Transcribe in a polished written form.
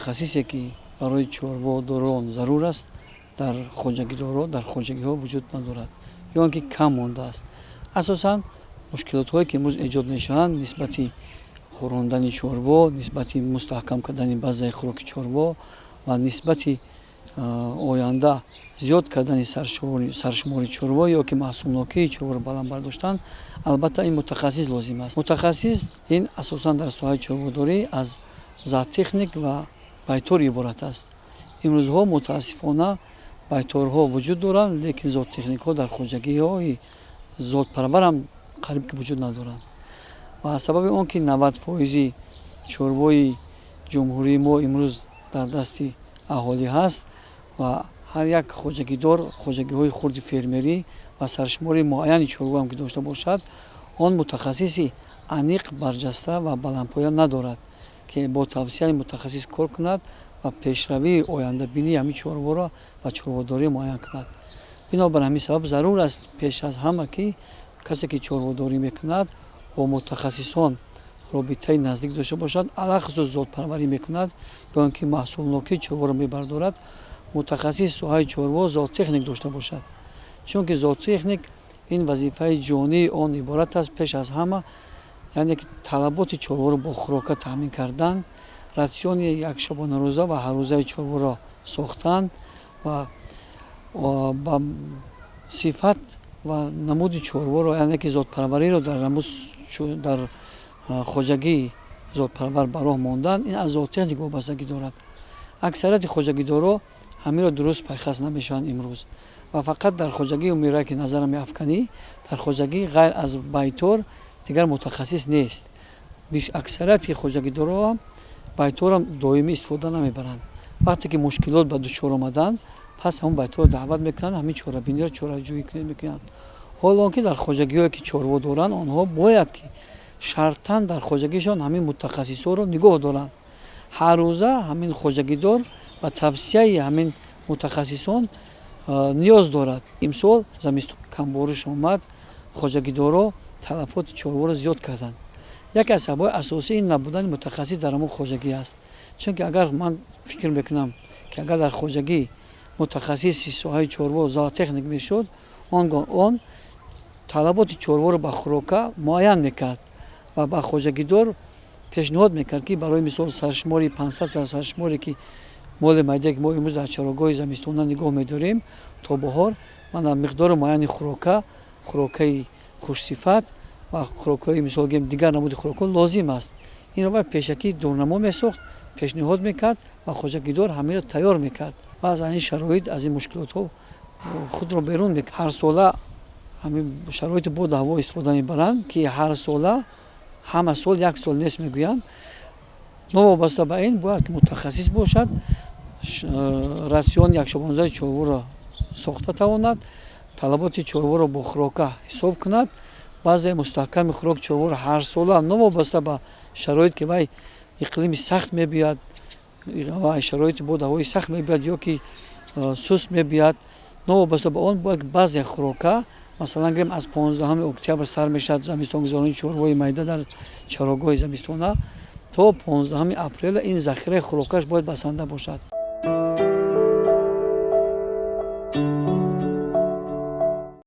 Мутахассисе, ки барои чорводорон зарур аст, дар хоҷагидоро, дар хоҷагиҳо вуҷуд надорад ё он ки кам мондааст. Асосан мушкилотҳое, ки имрӯз эҷод мешаванд нисбати хӯрондани чорво, нисбати мустаҳкам кардани базаи хӯроки чорво ва нисбати оянда зиёд кардани саршумори чорво ё ки маҳсулнокии чорворо баланд бардоштан, албатта, ин мутахассис лозим аст. Мутахассис ин асосан дар соҳаи чорводорӣ аз зоотехник ва байтор иборат аст. Имрӯзҳо, мутаассифона, байторҳо вуҷуд доранд, лекин зоотехникҳо дар хоҷагиҳои зотпарварам қариб ки вуҷуд надоранд. Ва аз сабаби он ки 90 фоизи чорвои ҷумҳурии мо имрӯз дар дасти аҳолӣ ҳаст ва ҳар як хоҷагидор хоҷагиҳои хурди фермерӣ ва саршумори муайяни чорвоам ки дошта бошад, он мутахассиси аниқ, барҷаста ва баландпоя надорад, ки бо тавсияи мутахассис кор кунад ва пешравии ояндабинии ҳамин чорворо ва чорводорӣ муайян кунад. Бинобар ҳамин сабаб зарур аст, пеш аз ҳама, ки касе, ки чорводорӣ мекунад, бо мутахассисон робитаи наздик дошта бошад, алахусус зотпарварӣ мекунад ё он ки маҳсулнокии чорворо мебардорад, мутахассиси соҳаи чорво, зоотехник дошта бошад. Чунки зоотехник ин вазифаи ҷонии он иборат аст пеш аз ҳама, яъне ки талаботи чорворо бо хӯрока таъмин кардан, ратсиони якшабонарӯза ва ҳаррӯзаи чорворо сохтан ва ба сифат ва намуди чорворо, яъне ки зотпарвариро дар хоҷагии зотпарвар ба роҳ мондан, ин аз зоотехник вобастагӣ дорад. Аксарияти хоҷагидоро ҳаминро дуруст пайхас намешаванд имрӯз ва фақат дар хоҷагии умира, ки назара меафканӣ, дар хоҷагӣ ғайр аз байтор дигар мутахассис нест. Аксарияти хоҷагидороам байторам доимӣ истифода намебаранд. Вақте ки мушкилот ба дучор омаданд, пас ҳамон байторро даъват мекунанд, ҳамин чорабиниро чораҷӯӣ мекунанд. Ҳоло он ки дар хоҷагиҳое, ки чорво доранд, онҳо бояд ки шартан дар хоҷагишон ҳамин мутахассисҳоро нигоҳ доранд. Ҳаррӯза ҳамин хоҷагидор ба тавсияи ҳамин мутахассисон ниёз дорад. Имсол замистон камбориш омад, хоҷагидоро талафоти чорворо зиёд карданд. Яке аз сабабҳои асосии ин набудани мутахассис дар ҳамон хоҷагӣ аст. Чунки агар ман фикр мекунам, ки агар дар хоҷагӣ мутахассиси соҳаи чорво, зоотехник мешуд, он гоҳ он талаботи чорворо ба хӯрока муайян мекард ва ба хоҷагидор пешниҳод мекард, ки барои мисол саршумори 500 сар саршуморе, ки моли майдае, ки мо имрӯз дар чарогоҳи замистона нигоҳ медорем, то баҳор мана миқдори муайяни хӯрока, хӯрокаи хушсифат ва хӯрокҳои, мисол гӯем, дигар намуди хӯрокҳо лозим аст. Инро вай пешакӣ дурнамо месохт, пешниҳод мекард ва хоҷагидор ҳаминро тайёр мекард ва аз ин шароит, аз ин мушкилотҳо худро берун мекард. Ҳарсола ҳамин шароити боду ҳаво истифода мебаранд, ки ҳарсола, ҳама сол як сол нест мегӯянд. Новобаста ба ин бояд ки мутахассис бошад, ратсиони якшабонарӯзаи чорворо сохта тавонад, талаботи чорворо бо хӯрока ҳисоб кунад, баъзе мустаҳками хӯроки чорворо ҳарсола, новобаста ба шароит, ки вай иқлими сахт мебиёяд ва шароити боду ҳавои сахт мебиёяд ё ки суст мебиёяд, новобаста ба он бояд баъзе хӯрока, масалан гирем, аз 15 октябр сар мешавад замистонгузаронии чорвои майда дар чарогоҳи замистона, то 15 апрела ин захираи хӯрокаш бояд басанда бошад.